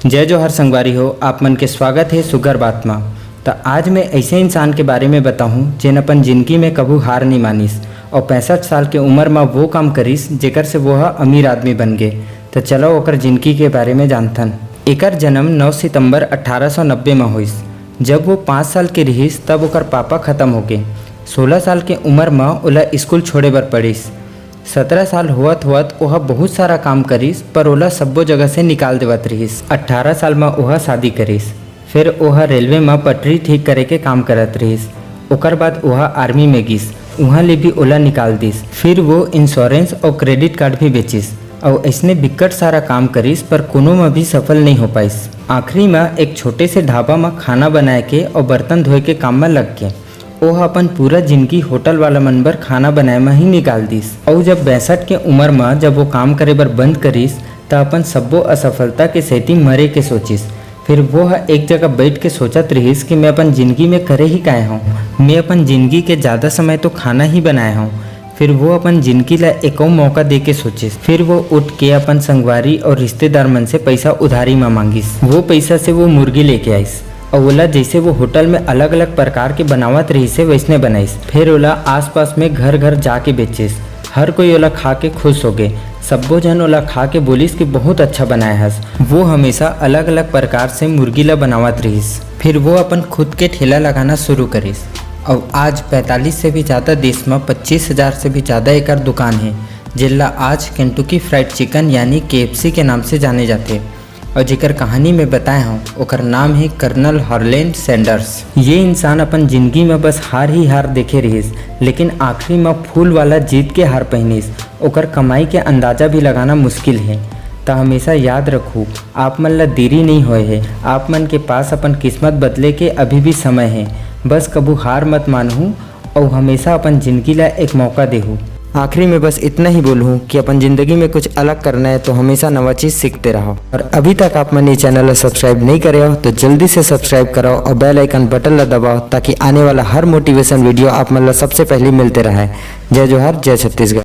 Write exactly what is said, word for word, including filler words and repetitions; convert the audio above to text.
जय जोहार संगवारी हो, आप मन के स्वागत हे सुग्घर बात मा। त आज मैं ऐसे इंसान के बारे में बताहूँ, जेन अपन जिंदगी में कभू हार नहीं मानिस और पैंसठ साल के उम्र मा वो काम करिस, जेकर से वो ह अमीर आदमी बन गे। त चलो ओकर जिंदगी के बारे में जानथन। एकर जन्म नौ सितंबर अठारह सौ नब्बे मा होइस। जब वो पाँच साल के रिहिस, तब ओकर पापा खत्म हो गे। सोलह साल के उम्र मा ओला स्कूल छोड़े बर पड़िस। सतरा साल होवत होवत ओह बहुत सारा काम करिस, पर ओला सब्बो जगह से निकाल देवत रिहिस। अट्ठारह साल म ओह शादी करिस। फिर ओह रेलवे म पटरी ठीक करे के काम करत रिहिस। ओकर बाद ओह आर्मी में गिस, उहाँ ले भी ओला निकाल दिस। फिर वो इंश्योरेंस और क्रेडिट कार्ड भी बेचिस, और ऐसने बिकट सारा काम करिस, पर कोनो म भी सफल नहीं हो पाइस। आखिरी म एक छोटे से ढाबा म खाना बनाए के और बर्तन धोए के काम म लग गे। ओह अपन पूरा जिंदगी होटल वाला मन बर खाना बनाए म ही निकाल दिस। अउ जब बैसठ के उम्र म जब वो काम करे बर बंद करिस, त अपन सब्बो असफलता के सेती मरे के सोचिस। फिर वो ह एक जगह बैठ के सोचत रिहिस कि मैं अपन जिंदगी में करे ही काय हूँ। मैं अपन जिंदगी के ज्यादा समय तो खाना ही बनाए हूँ। फिर वो अपन जिंदगी ला एको मौका दे के सोचिस। फिर वो उठ के अपन संगवारी और रिश्तेदार मन से पैसा उधारी म मांगिस। वो पैसा से वो मुर्गी लेके आइस। अउ ओला जैसे वो होटल में अलग-अलग प्रकार के बनावत रहिस हे, वैसने बनाइस। फिर ओला आसपास में घर-घर जाके बेचिस। हर कोई ओला खा के खुश हो गे। सब्बो झन ओला खा के बोलिस कि बहुत अच्छा बनाए हस। वो हमेशा अलग-अलग प्रकार से मुर्गी ला बनावत रहिस। फिर वो अपन खुद के ठेला लगाना शुरू करिस। अउ आज पैंतालीस से भी ज्यादा देश में पच्चीस हजार से भी ज्यादा एकर दुकान हे, जेला आज केंटुकी फ्राइड चिकन यानी केएफसी के नाम से जाने जाथे। और जेकर कहानी में बताए हूँ, ओकर नाम है कर्नल हॉलैंड सैंडर्स। ये इंसान अपन जिंदगी में बस हार ही हार देखे रहिस, लेकिन आखिरी में फूल वाला जीत के हार पहनिस। ओकर कमाई के अंदाजा भी लगाना मुश्किल है। त हमेशा याद रखू, आप मन ला देरी नहीं होए है। आप मन के पास अपन किस्मत बदले के अभी भी समय है। बस कभू हार मत मानहू, अउ हमेशा अपन जिंदगी ला एक मौका देहू। आखिरी में बस इतना ही बोलहूँ कि अपन जिंदगी में कुछ अलग करना है तो हमेशा नवा चीज सीखते रहो। और अभी तक आप मन ये चैनल ला सब्सक्राइब नहीं करे हो तो जल्दी से सब्सक्राइब कराओ और बेल आइकन बटन ला दबाओ, ताकि आने वाला हर मोटिवेशन वीडियो आप मन ला सबसे पहले मिलते रहे। जय जोहार, जय छत्तीसगढ़।